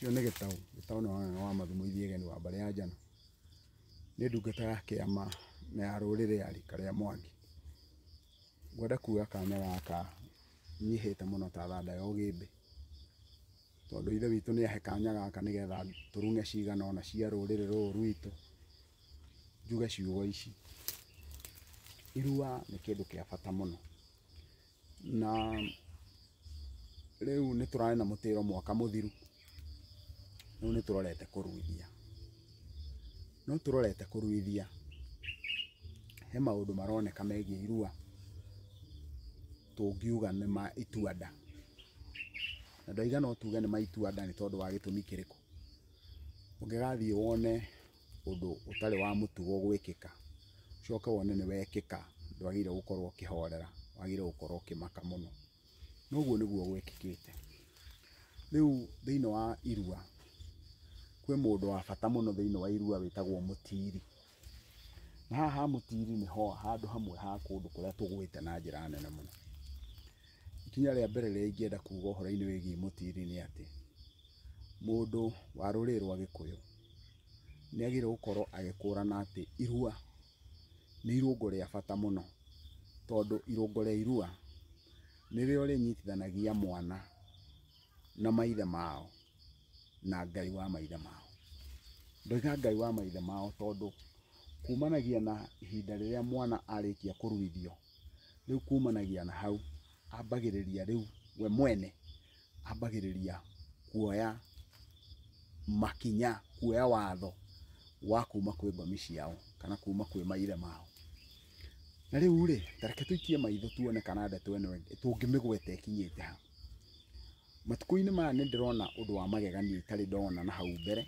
Ũcio nĩ Gĩtaũ, Gĩtaũ nĩ Wang'ang'a wa Mathumo Ithiegeni wa mbarĩ ya Njano. Nĩ ndungata ya kĩama na ya rũrĩrĩ ya rika rĩa Mwangi. Ngwenda kuoya kanya gaka nyihĩte mũno ta thanda ya ũgĩmbĩ, tondũ ithe witũ nĩ ahe kanya gaka nĩgetha tũrung'e cigana ũna cia rũrĩrĩ rũrũ rwitũ, njuge ciugo ici. Irua nĩ kĩndũ kĩa bata mũno, na rĩu nĩ tũrarĩ na mũtĩro mwaka mũthiru, rĩu nĩ tũrorete kũruithia. No tũrorete kũruithia, he maũndũ maroneka megiĩ irua tũngiuga nĩ ma itua-nda. Na ndoiga no tuge nĩ ma itua-nda nĩ tondũ wa gĩtũmi kĩrĩkũ? Ũngĩgathiĩ wone ũndũ ũtarĩ wa mũtugo gwĩkĩka, ũcoke wone nĩ wekĩka, ndwagĩrĩire gũkorwo ũkĩhorera, wagĩrĩire gũkorwo ũkĩmaka mũno. Na ũguo nĩguo gwĩkĩkĩte. Rĩu thĩinĩ wa irua, kwĩ mũndũ wa bata mũno thĩinĩ wa irua wĩtagwo mũtiri. Na haha ha mũtiri nĩho handũ hamwe ha kũndũ kũrĩa tũgwĩte na njĩra nene mũno. Ikinya rĩa mbere rĩrĩa ingĩenda kuga ũhoro-inĩ wĩgiĩ mũtiri nĩ atĩ, mũndũ wa rũrĩrĩ rwa Gĩkũyũ nĩ agĩrĩire gũkorwo agĩkũrana atĩ irua nĩ irũngo rĩa bata mũno, tondũ irũngo rĩa irua nĩrĩo rĩnyitithanagia mwana na maithe mao na Ngai wa maithe mao. Ndoiga Ngai wa maithe mao tondũ kumanagia na ihinda rĩrĩa mwana arĩkia kũruithio, rĩu kumanagia na hau ambagĩrĩria rĩu we mwene ambagĩrĩria kuoya makinya, kuoya watho wa kuma kwĩ ngomi ciao kana kuma kwĩ maithe mao. Na rĩu rĩ, ta reke tũikie maitho tuone kana ndeto ĩno tũngĩmĩgweta ĩkinyĩte ha. Matukũ-inĩ maya nĩ ndĩrona ũndũ wa magegania itarĩ ndona na hau mbere,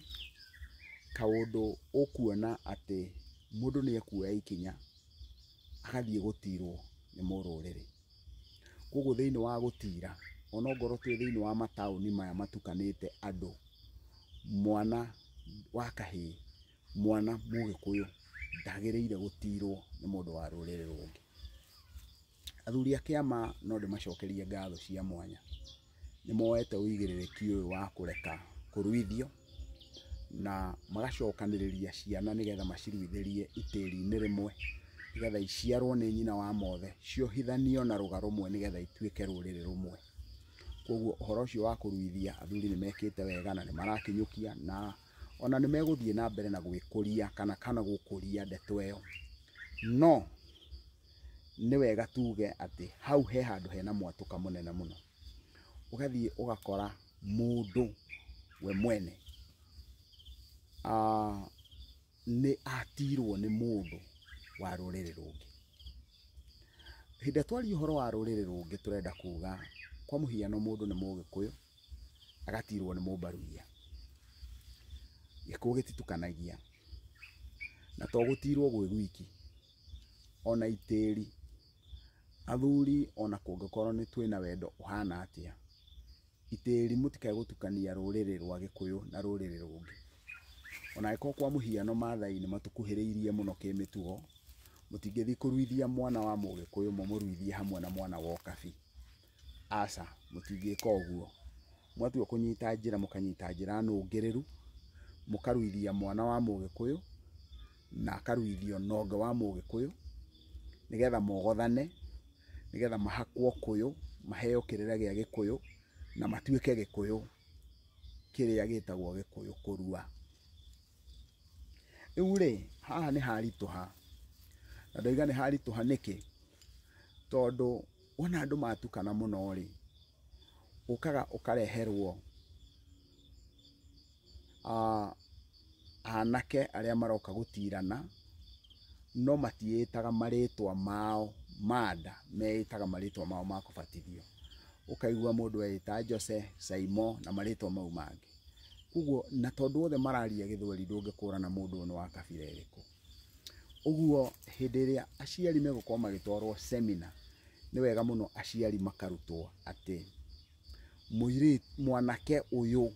kaũndũ ũkuona atĩ mũndũ nĩ ekuoya ikinya agathiĩ gũtirwo nĩ mũrũrĩrĩ. Koguo thĩinĩ wa gũtira, ona ongorwo twĩ thĩinĩ wa mataũni maya matukanĩte andũ, mwana wa kahĩĩ, mwana mũgĩkũyũ ndagĩrĩire gũtirwo nĩ mũndũ wa rũrĩrĩ rũngĩ. Athuri a kĩama no ndĩmacokerie ngatho cia mwanya, nĩ moete ũigĩrĩrĩki ũyũ wa kũreka kũruithio na magacokanĩrĩria ciana nĩgetha maciruithĩrie itĩri-inĩ rĩmwe, nĩgetha iciarwo nĩ nyina wa mothe, ciohithanio na rũga rũmwe nĩgetha ituĩke rũrĩrĩ rũmwe. Koguo ũhoro ũcio wa kũruithia athuri nĩ mekĩte wega na nĩ marakinyũkia na ona nĩ megũthiĩ na mbere na gwĩkũria kana gũkũria ndeto ĩyo. No nĩ wega tuge atĩ hau he handũ hena mwatũka mũnene mũno. Ũgathiĩ ũgakora mũndũ we mwene nĩ atirwo nĩ mũndũ wa rũrĩrĩ rũngĩ. Hĩndĩ ĩrĩa twaria ũhoro wa rũrĩrĩ rũngĩ tũrenda kuga kwa mũhiano mũndũ nĩ mũgĩkũyũ agatirwo nĩ mũmbaruhia. Gĩkũyũ gĩtitukanagia, na to gũtirwo gwĩ gwiki, ona itĩri, athuri ona kũngĩkorwo nĩ twĩna wendo ũhana atĩa, itĩri mũtikae gũtukania rũrĩrĩ rwa Gĩkũyũ na rũrĩrĩ rũngĩ. Ona angĩkorwo kwa mũhiano Maathai nĩ matũkuhĩrĩirie mũno kĩmĩtugo, mũtingĩthiĩ kũruithia mwana wa mũgĩkũyũ mũmũruithie hamwe na mwana wa ũkabi. Aca, mũtingĩka ũguo. Mwatua kũnyita njĩra mũkanyita njĩra nũngĩrĩru, mũkaruithia mwana wa mũgĩkũyũ na akaruithio na ũngĩ wa mũgĩkũyũ, nĩgetha mogothane, nĩgetha mahakwo kũyũ, maheo kĩrĩra gĩa Gĩkũyũ na matuĩke Gĩkũyũ kĩrĩa gĩtagwo Gĩkũyũ kũrua. Rĩu rĩ, haha nĩ haritũha, na ndoiga nĩ haritũha nĩkĩ? Tondũ wona andũ matukana mũno rĩ, ũkaga ũkareherwo anake arĩa maroka gũtirana, no matiĩtaga marĩtwa mao ma nda, meĩtaga marĩtwa mao ma kũbatithio. Ũkaigua mũndũ eĩta Jose, Saimo na marĩtwa mau mangĩ. Koguo na tondũ othe mararia gĩthweri ndũngĩkũrana mũndũ ũyũ nĩ wa kabira ĩrĩkũ. Ũguo hĩndĩ ĩrĩa aciari megũkorwo magĩtwarwo seminar, nĩ wega mũno aciari makarutwo atĩ mũirĩtu, mwanake ũyũ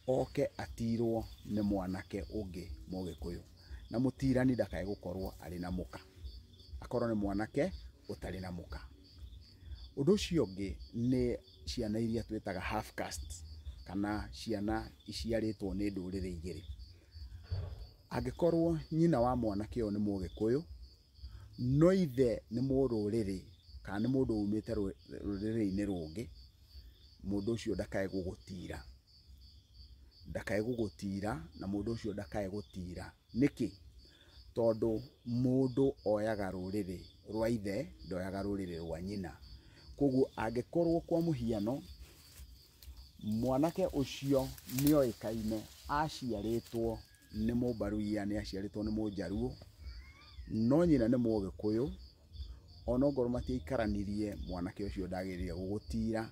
oke atirwo nĩ mwanake ũngĩ mũgĩkũyũ, na mũtirani ndakae gũkorwo arĩ na mũka, akorwo nĩ mwanake ũtarĩ na mũka. Ũndũ ũcio ũngĩ nĩ ciana iria twĩtaga half caste. kana ciana iciarĩtwo nĩ ndũrĩrĩ igĩrĩ. Angĩkorwo nyina wa mwanake ũyũ nĩ Mũgĩkũyũ, no ithe nĩ mũrũrĩrĩ kana nĩ mũndũ umĩte rũrĩrĩ-inĩ rũngĩ, mũndũ ũcio ndakae gũgũtira. Ndakae gũgũtira na mũndũ ũcio ndakae gũtira. Nĩkĩ? Tondũ mũndũ oyaga rũrĩrĩ rwa ithe, ndoyaga rũrĩrĩ rwa nyina. Koguo angĩkorwo kwa mũhiano mwanake ũcio nĩoĩkaine aciarĩtwo nĩ Mũmbaruya, nĩ aciarĩtwo nĩ Mũnjaruo, no nyina nĩ Mũgĩkũyũ, onokorwo matiaikaranirie mwanake ũcio ndagĩrĩire gũgũtira.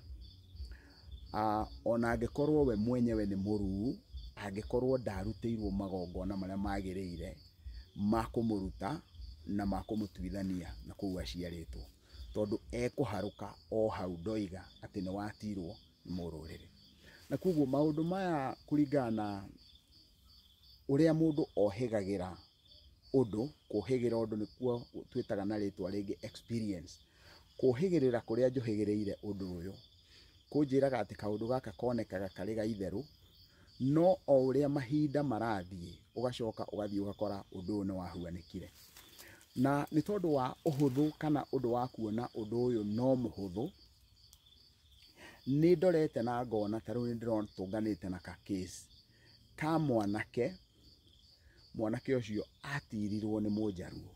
Ona angĩkorwo we mwenyewe nĩ mũruu, angĩkorwo ndarutĩirwo magongona marĩa magĩrĩire ma kũmũruta na ma kũmũtuithania na kũu aciarĩtwo, tondũ ekũharũka o hau ndoiga atĩ nĩ watirwo nĩ mũrũrĩrĩ. Na koguo maũndũ maya kũringana na ũrĩa mũndũ ohĩgagĩra ũndũ, kũhĩgĩra ũndũ nĩkuo twĩtaga na rĩtwa rĩngĩ experience. Kũhĩgĩrĩra kũrĩa njũhĩgĩrĩire ũndũ ũyũ kũnjĩraga atĩ kaũndũ gaka konekaga karĩ ga itherũ, no o ũrĩa mahinda marathiĩ ũgacoka ũgathiĩ ũgakora ũndũ ũyũ nĩ wahuanĩkire. Na nĩ tondũ wa ũhũthũ kana ũndũ wa kuona ũndũ ũyũ no mũhũthũ, nĩ ndorete na ngona ta rĩu nĩ ndĩrotũnganĩte na ka case ka mwanake, mwanake ũcio atirirwo nĩ Mũnjaruo.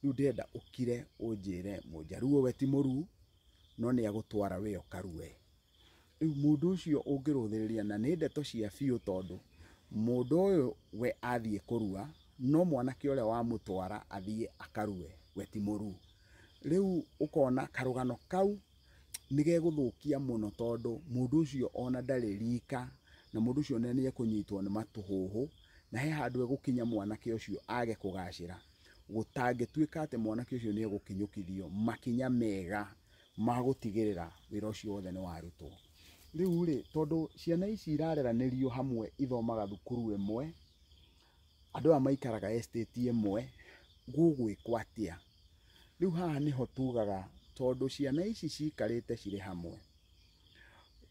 Rĩu ndĩrenda ũkire ũnjĩre Mũnjaruo we ti mũruu, no nĩ agũtwara we ũkarue. Rĩu mũndũ ũcio ũngĩrũthĩrĩria, na nĩ ndeto cia biũ, tondũ mũndũ ũyũ we athiĩ kũrua, no mwanake ũrĩa wamũtwara athiĩ akarue we ti mũruu. Rĩu ũkona karũgano kau nĩ gegũthũkia mũno, tondũ mũndũ ũcio ona ndarĩ rika, na mũndũ ũcio nĩ ekũnyitwo nĩ matũhũhũ, na he handũ egũkinya mwanake ũcio age kũgacĩra. Gũtangĩtuĩka atĩ mwanake ũcio nĩ egũkinyũkithio makinya mega ma gũtigĩrĩra wĩra ũcio wothe nĩ warutwo. Rĩu rĩ, tondũ ciana ici irareranĩrio hamwe, ithomaga thukuru ĩmwe, andũ aya maikaraga estate ĩmwe, gũgwĩkwo atĩa? Rĩu haha nĩho tugaga, tondũ ciana ici cikarĩte cirĩ hamwe,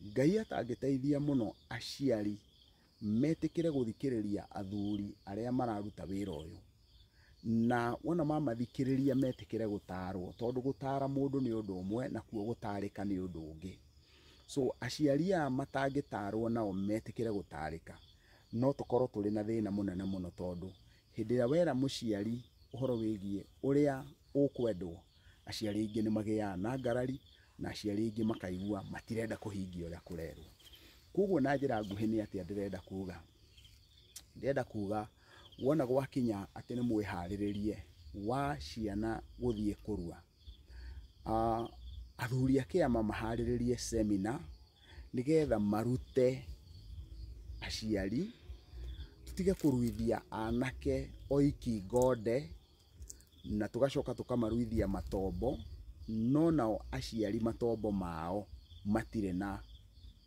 Ngai atangĩteithia mũno aciari metĩkĩre gũthikĩrĩria athuri arĩa mararuta wĩra ũyũ, na wona mamathikĩrĩria metĩkĩre gũtarwo, tondũ gũtara mũndũ nĩ ũndũ ũmwe nakuo gũtarĩka nĩ ũndũ ũngĩ. So aciari aya matangĩtarwo nao metĩkĩre gũtarĩka, no tũkorwo tũrĩ na thĩna mũnene mũno, tondũ hĩndĩ ĩrĩa wera mũciari ũhoro wĩgiĩ ũrĩa ũkwendwo, aciari aingĩ nĩ magĩaga na ngarari, na aciari aingĩ makaigua matirenda kũhingia ũrĩa kũrerwo. Koguo na njĩra nguhĩ nĩ atĩa ndĩrenda kuga? Ndĩrenda kuga wona gwakinya atĩ nĩ mwĩharĩrĩrie wa ciana gũthiĩ kũrua, athuri a kĩama maharĩrĩrie seminar nĩgetha marute aciari, tũtige kũruithia anake oiki ngonde na tũgacoka tũkamaruithia matombo, no nao aciari matombo mao matirĩ na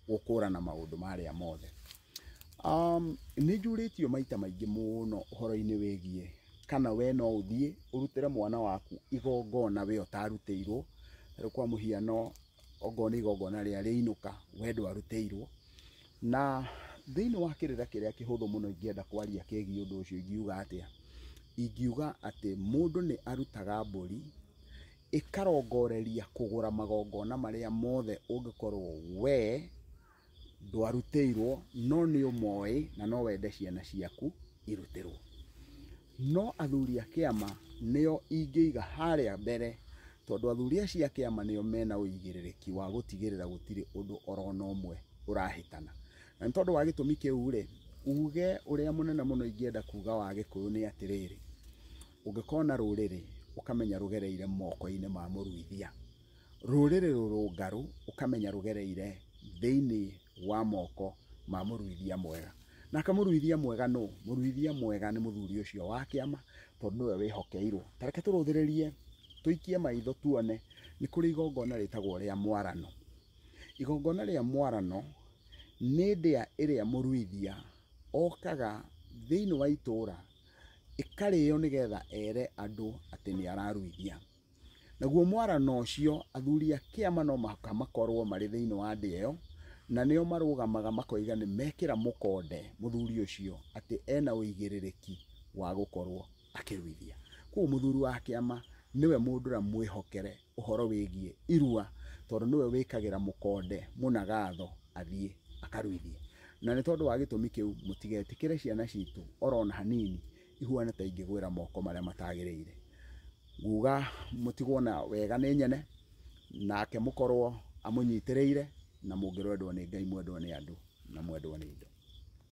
gũkũrana maũndũ marĩa mothe. Nĩ njũrĩtio maita maingĩ mũno ũhoro-inĩ wĩgiĩ kana we no ũthiĩ ũrutĩre mwana waku igongona we ũtarutĩirwo. Rĩu kwa mũhiano ongorwo nĩ igongona rĩa rĩinũka, we ndwarutĩirwo. Na thĩinĩ wa kĩrĩra kĩrĩa kĩhũthũ mũno ingĩenda kwaria kĩgiĩ ũndũ ũcio, ingiuga atĩa? Ingiuga atĩ mũndũ nĩ arutaga mbũri ĩkarongoreria kũgũra magongona marĩa mothe ũngĩkorwo we ndwarutĩirwo, no nĩ ũmoĩ na no wende ciana ciaku irutĩrwo. No athuri a kĩama nĩo ingĩiga harĩa mbere, tondũ athuri acio a kĩama nĩo mena ũigĩrĩrĩki wa gũtigĩrĩra gũtirĩ ũndũ orona ũmwe ũrahĩtana. Na nĩ tondũ wa gĩtũmi kĩu rĩ, uge ũrĩa mũnene mũno ingĩenda kuga wa Gĩkũyũ nĩ atĩrĩrĩ, ũngĩkona rũrĩrĩ ũkamenya rũgereire moko-inĩ ma mũruithia, rũrĩrĩ rũrũngarũ ũkamenya rũgereire thĩinĩ wa moko ma mũruithia mwega. Nake mũruithia mwega nũ? Mũruithia mwega nĩ mũthuri ũcio wa kĩama, tondũ nĩwe wĩhokeirwo. Ta reke tũrũthĩrĩrie, tũikie maitho tuone nĩ kũrĩ igongona rĩtagwo rĩa mwarano. Igongona rĩa mwarano nĩ ndĩa ĩrĩa mũruithia okaga thĩinĩ wa itũra ĩkarĩo nĩgetha ere andũ atĩ nĩ araruithia. Naguo mwarano ũcio athuri a kĩama no mũhaka makorwo marĩ thĩinĩ wa ndĩa ĩyo, Na nĩo marũgamaga makoiga nĩ mekĩra mũkonde mũthuri ũcio atĩ ena ũigĩrĩrĩki wa gũkorwo akĩruithia. Koguo mũthuri wa kĩama nĩwe mũndũ ũrĩa mwĩhokere ũhoro wĩgiĩ irua, tondũ nĩwe wĩkagĩra mũkonde mũnagatho athiĩ akaruithie. Na nĩ tondũ wa gĩtũmi kĩu mũtigetĩkĩre ciana citũ orona hanini ihuane ta ingĩgwĩra moko marĩa matagĩrĩire. Nguga mũtigwo na wega nĩ nyene, nake mũkorwo amũnyitĩrĩire, na mũngĩrwendwo nĩ Ngai mwendwo nĩ andũ na mwendwo nĩ indo.